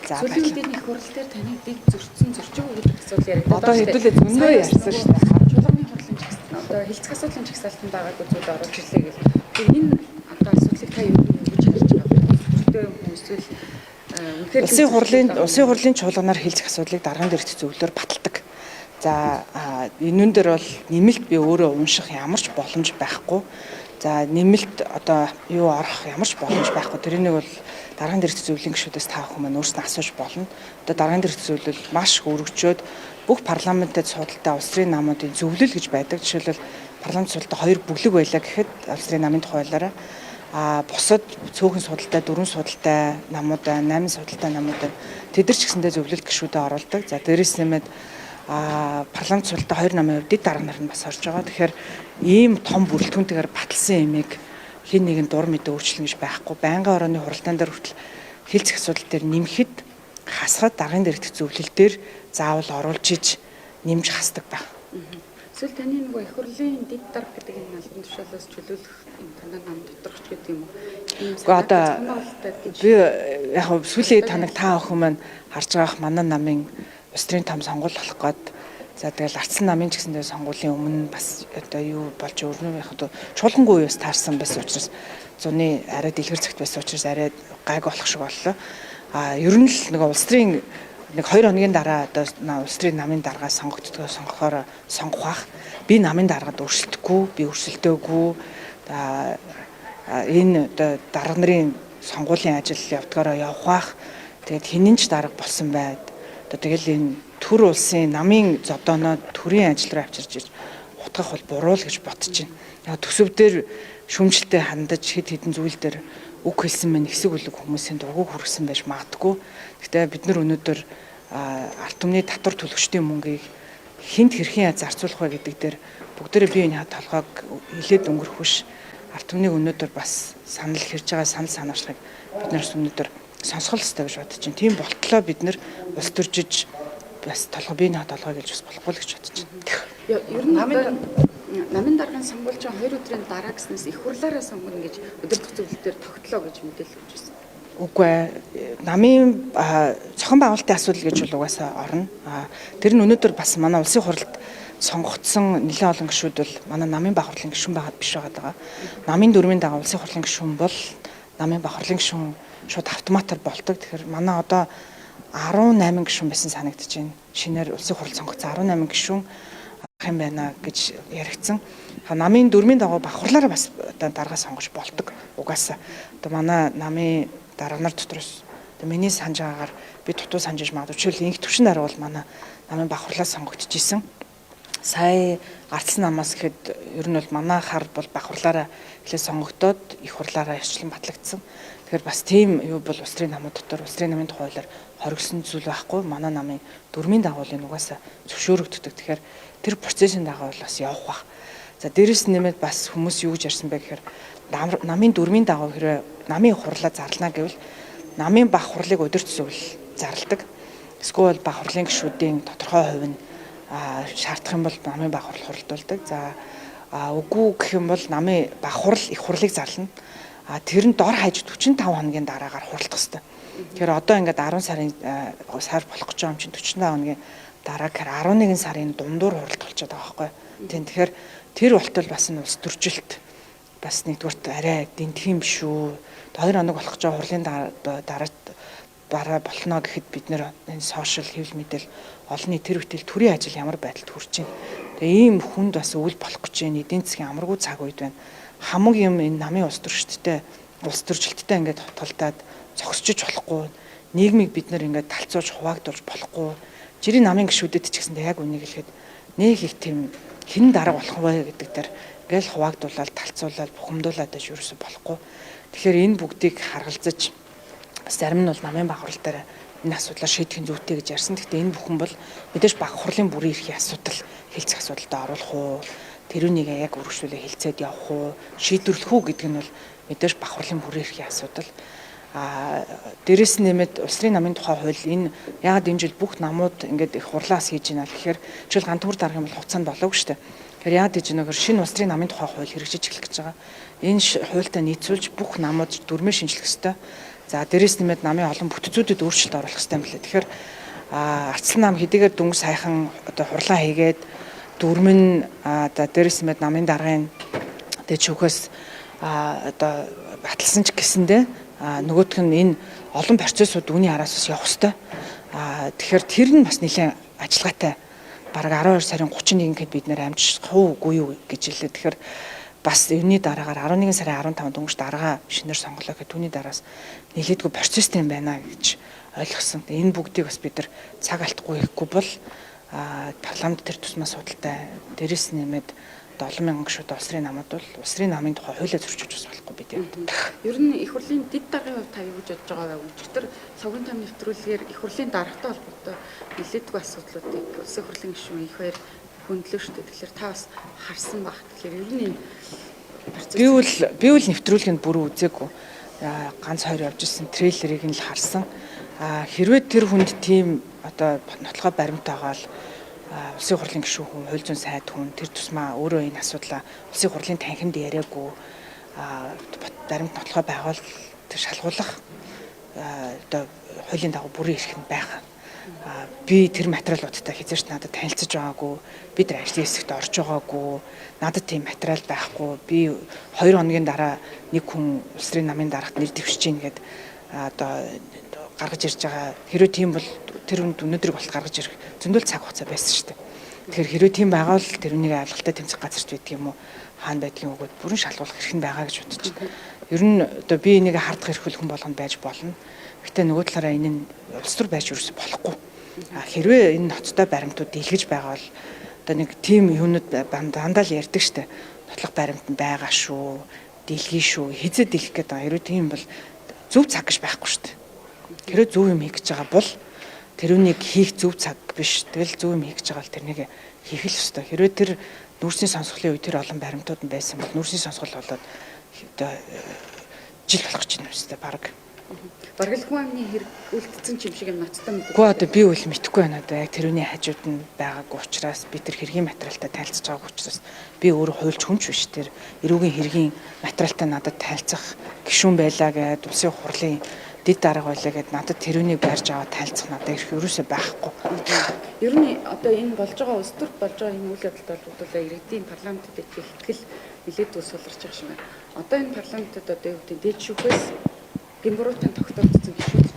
За, Сүүлийн үед энэ их хурал дээр таны дэг зөрчсөн, зөрчөөгүй гэдэг асуудал яригдаад Одоо хэдүүлээ зөндөө ярьсан шүү дээ. Чуулганы хурлын жагсаалт, одоо хэлцэх асуудлын жагсаалтанд байгаагүй зүйл оруулж ирлээ гэл. Тэгэхээр энэ одоо асуудлыг та юу гэж харж байгаа вэ? Зөрчилтэй юм уу, эсвэл үнэхээр Улсын хурлын чуулганаар хэлцэх асуудлыг даргын дэргэд зөвлөлөөр баталдаг. За, энүүн дээр бол нэмэлт би өөрөө унших ямар ч боломж байхгүй. За, нэмэлт одоо юу орох ямар ч боломж байхгүй. Тэрнийг бол даргын дэргэд зөвлөлийн гишүүдээс та бүхэн маань өөрснөө асууж болно. Одоо даргын дэргэд зөвлөл маш их өргөжөөд бүх парламентэд судалтай улс төрийн намуудын зөвлөл гэж байдаг. Жишээлбэл, парламент судалтай хоёр бүлэг байлаа гэхэд улс төрийн намын тухай хуулиараа бусад цөөхөн судалтай, дөрвөн судалтай намууд байна, 8 судалтай намууд байна. Тэд нар ч гэсэндээ зөвлөлт гишүүдэд оруулдаг. За, дээрээс нэмээд парламент судалтай хоёр намын хувьд эд дарга нар нь бас орж байгаа. Тэгэхээр ийм том бүрэлдэхүүнтэйгээр баталсан юмыг хэн нэгэн дур мэдээ өөрчлөн гэж байхгүй. Байнгын орооны хуралдаан дээр хүртэл хэлцэх асуудал дээр нэмэхэд, хасахад даргын дэргэдэх зөвлөл дээр заавал оруулж иж нэмж хасдаг баг. Эсвэл таны нөгөө их хурлын дэд дарга гэдэг энэ албан тушаалаас чөлөөлөх юм танай нам доторх ч гэдэг юм уу? Ийм Гэхдээ одоо гэж би яг сүүлийн танаг та бүхэн маань харж байгаах манай намын улс төрийн том сонгуул болох гээд, за, тэгэл ардсан намын ч гэсэндээ сонгуулийн өмнө бас одоо юу болж өрнө, яг одоо чуулгангүй үеэс таарсан байсан учраас, зуны арай дэлгэр цагт байсан учраас арай гайг болох шиг боллоо. Ер нь л нөгөө улс төрийн нэг 2 хоногийн дараа одоо улс төрийн намын даргаа сонгогддгоо, сонгохоор сонгох бах. Би намын даргад өрсөлдөхгүй, би өрсөлдөөгүй. Энэ одоо дарга нарын сонгуулийн ажил явдгаараа явах бах. Тэгээд хинэн ч дарга болсон байд. Одоо тэгэл энэ төр улсын намын зодооноо төрийн ажил руу авчирч иж утгах бол буруу л гэж бодож байна. Яг төсөв дээр шүмжлэлтэй хандаж хэд хэдэн зүйл дээр үг хэлсэн мэн хэсэг үлэг хүмүүсийн дургуг хүргэсэн байж магадгүй. Гэхдээ бид нар өнөөдөр ард түмний татвар төлөгчдийн мөнгийг хүнд хэрхэн зарцуулах вэ гэдэг дээр бүгдээрээ бие биенийхээ толгойг хилээд өнгөрөх биш. Ард түмнийг өнөөдөр бас санал хэрж байгаа санал санаачлагыг бид нар өнөөдөр сонсгол ёстой гэж бодож байна. Тийм болтлоо бид нар улс төржиж бас толгой биенийхээ толгой гэж бас болохгүй л гэж бодож байна. Ер нь намын намын даргын сонгуульчин 2 өдрийн дараа гэснээс их хурлаараа сонгоно гэж удирдах зөвлөл дээр тогтлоо гэж мэдээлэл өгч байсан. Үгүй ээ. Намын зохион байгуулалтын асуудал гэж бол угаасаа орно. Тэр нь өнөөдөр бас манай улсын хурлд сонгогдсон нэлээд олон гишүүд бол манай намын баг хурлын гишүүн байгаад биш байгаа. Намын дүрмийн дагуу улсын хурлын гишүүн бол намын баг хурлын гишүүн шууд автоматар болдог. Тэгэхээр манай одоо 18 гишүүн байсан санагдаж байна. Шинээр улсын хурал сонгогдсон 18 гишүүн юм байна гэж яригдсан. Намын дүрмийн дагуу баг хурлаараа бас одоо дарга сонгож болдог угаасаа. Одоо манай намын дарга нар дотроос одоо миний санаж байгаагаар, би дутуу санаж магадгүй. Жишээл, инх төвшин дарга бол манай намын баг хурлаас сонгогдож исэн. Сая ардсан намаас гэхэд ер нь бол манай хар бол баг хурлаараа эхлээд сонгогдоод их хурлаараа ёсчлон батлагдсан. Тэгэхээр бас тийм юу бол улс төрийн намууд дотор улс төрийн намын тухай хуулиар хоригдсон зүйл байхгүй. Манай намын дүрмийн дагуулын угаасаа зөвшөөрөгддөг. Тэгэхээр тэр процессын дагуу бол бас явах бах. За, дээрэс нэмээд бас хүмүүс юу гэж ярьсан бэ гэхээр намын дүрмийн дагуу хэрвээ намын хурлаа зарлана гэвэл намын баг хурлыг удирч зөвлөл зарладаг. Эсвэл баг хурлын гишүүдийн тодорхой хувь нь шаардах юм бол намын баг хурал хуралдуулдаг. За, үгүй гэх юм бол намын баг хурал их хурлыг зарлана. Тэр нь дор хаяж 45 хоногийн дараагаар хуралдах хэвээр. Тэгэхээр одоо ингээд 10 сарын сар болох гэж байгаа юм чинь 45 хоногийн дараа гэхээр 11 сарын дундуур хуралдах болчиход байгаа байхгүй. Тийм, тэгэхээр тэр болтол бас нь улс төржилт бас нэгдүгüрт арай дэнтэх юм шүү. 2 хоног болох гэж байгаа хурлын дараа болно гэхэд бид нэр энэ сошиал хэвлэл мэдээлэл олон нийт тэр үтэл төрийн ажил ямар байдалд хүрч байна. Тэгээ ийм хүнд бас өвөл болох гэж байна. Эдийн засгийн амаргүй цаг үед байна. Хамаг юм энэ намын улс төржилттэй ингээд тулдаад зогсчиж болохгүй. Нийгмийг бид нэр ингээд талцуулж хуваагдуулж болохгүй. Жирийн намын гишүүдэд ч гэсэндээ яг үнийг хэлэхэд нэг их тийм хэн дарга болох вэ гэдэг дээр ингээл хуваагдуулаад, талцуулаад, бухимдуулаад байж ерөөсө болохгүй. Тэгэхээр энэ бүгдийг харгалзаж бас зарим нь бол намын баг хурал дээр энэ асуудлаа шийдэх нь зүйтэй гэж ярьсан. Гэхдээ энэ бүхэн бол мэдээж баг хурлын бүрийн эрхийн асуудал, хэлцэх асуудалд оруулах уу, тэрүүнийг яг үргэлжлүүлээ хэлцээд явах уу, шийдвэрлэх үү гэдэг нь бол мэдээж баг хурлын бүрийн эрхийн асуудал. Дээрэс нэмээд улс төрийн намын тухай хууль энэ яагаад энэ жил бүх намууд ингээд их хурлаас хийж байна гэхээр жишээл гантүр дарга юм бол хугацаанд болоогүй шүү дээ. Тэгэхээр яагаад гэж нэгээр шинэ улс төрийн намын тухай хууль хэрэгжиж эхлэх гэж байгаа. Энэ хуультай нийцүүлж бүх намууд дүрмээр шинжлэх ёстой. За дээрээс нэмээд намын олон бүтцүүдэд өөрчлөлт оруулах ёстой юм лээ. Тэгэхээр Арцлан нам хэдийгээр дөнгөж саяхан одоо хурлаа хийгээд дүрм нь одоо дээрээс нэмээд намын даргын дэд шүүхээс одоо баталсан ч гэсэндээ нөгөөх нь энэ олон процессууд үүний араас бас явах ёстой. Тэгэхээр тэр нь бас нэлээд ажиллагаатай. Бараг 12 сарын 31-нд бид нэр амжих уугүй юу гэж хэллээ. Тэгэхээр бас энэний дараагаар 11 сарын 15-нд дөнгөж даргаа шинээр сонголоо гэх түүний дараас нэлээдгүй процесстэй юм байна гэж ойлгосон. Энэ бүгдийг бас бид нар цаг алдахгүй хийхгүй бол парламент тэр тусмаа судалтай дээрээс нэмээд 70 мянган гишүүд улс төрийн намууд бол улс төрийн намын тухай хуулиа зөрчиж бас болохгүй бид юм. Ер нь их хурлын дэд даргын хувьд та юу гэж бодож байгаа вэ? Өчигдөр лугийн том нэвтрүүлгээр их хурлын даргатай холбоотой нэлээдгүй асуудлуудыг улсын хурлын гишүүн их баяр хөндлөө шүү дээ. Тэгэхээр та бас харсан баг. Тэгэхээр ер нь энэ процесс Би бол нэвтрүүлгийг бүрэн үзээгүй. Ганц хоёр явж исэн трейлерыг нь л харсан. Хэрвээ тэр хүнд тийм одоо нотлохоо баримт байгаа л улсын хурлын гишүүн хүн, хууль зүйн сайд хүн тэр тусмаа өөрөө энэ асуудлаа улсын хурлын танхимд яриаггүй баримт нотлохоо байгаал тэр шалгуулах одоо хуулийн дагуу бүрэн эрх нь байгаа. Би тэр материалуудтай хэзээ ч надад танилцаж байгаагүй. Би тэр ажлын хэсэгт орж байгаагүй. Надад тийм материал байхгүй. Би 2 хоногийн дараа нэг хүн улс төрийн намын дарагт нэр дэвшиж гин гээд одоо гаргаж ирж байгаа. Хэрвээ тийм бол тэр хүнд өнөөдрийг болт гаргаж ирэх зөндөл цаг хугацаа байсан шүү дээ. Тэгэхээр хэрвээ тийм байгаа бол тэр үнийг авилгалтай тэмцэх газарч байдаг юм уу? Хаана байдгийг өгөөд бүрэн шалгуулах эрх нь байгаа гэж бодож байна. Ер нь одоо би энийг хардах эрх хүн болгонд байж болно. Гэтэ нөгөө талаараа энэ нь улс төр байж юусэн болохгүй. Хэрвээ энэ ноцтой баримтууд дийлгэж байгаа бол одоо нэг тийм юмнууд дандаа л ярьдаг штэ. Нотлох баримт нь байгаа шүү, дийлгий шүү, хизээ дийлэх гээд байгаа. Хэрвээ тийм бол зөв цаг гэж байхгүй штэ. Хэрвээ зөв юм хийх гэж байгаа бол тэр үнийг хийх зөв цаг биш. Тэгэл зөв юм хийх гэж байгаа бол тэрнийг хийх л ёстой. Хэрвээ тэр нүүрсний сонсголын үе тэр олон баримтууд нь байсан бол нүүрсний сонсгол болоод одоо жил болох гэж байна үстэй баг. Бараг л хүн амны хэрэг үлдсэн юм шиг юм ноцтой мэдээ. Үгүй одоо би үл мэдэхгүй байна одоо яг тэрүүний хажууд нь байгаагүй учраас би тэр хэргийн материалтай танилцж байгаагүй учраас би өөрөө хуульч хүн ч биш тэр эрүүгийн хэргийн материалтай надад танилцах гишүүн байлаа гэд улсын хурлын дэд дарга байлаа гэд надад тэрүүнийг барьж аваад танилцах надад эрх ерөөсөө байхгүй. Ер нь одоо энэ болж байгаа улс төрт болж байгаа энэ үйл явдалд болбол иргэдийн парламентэд итгэх итгэл нэлээд үл суларч байгаа юм байна. Одоо энэ парламентэд одоо юу гэдэг дээд шүүхээс гэмбруутай тогтоогдсон гишүүд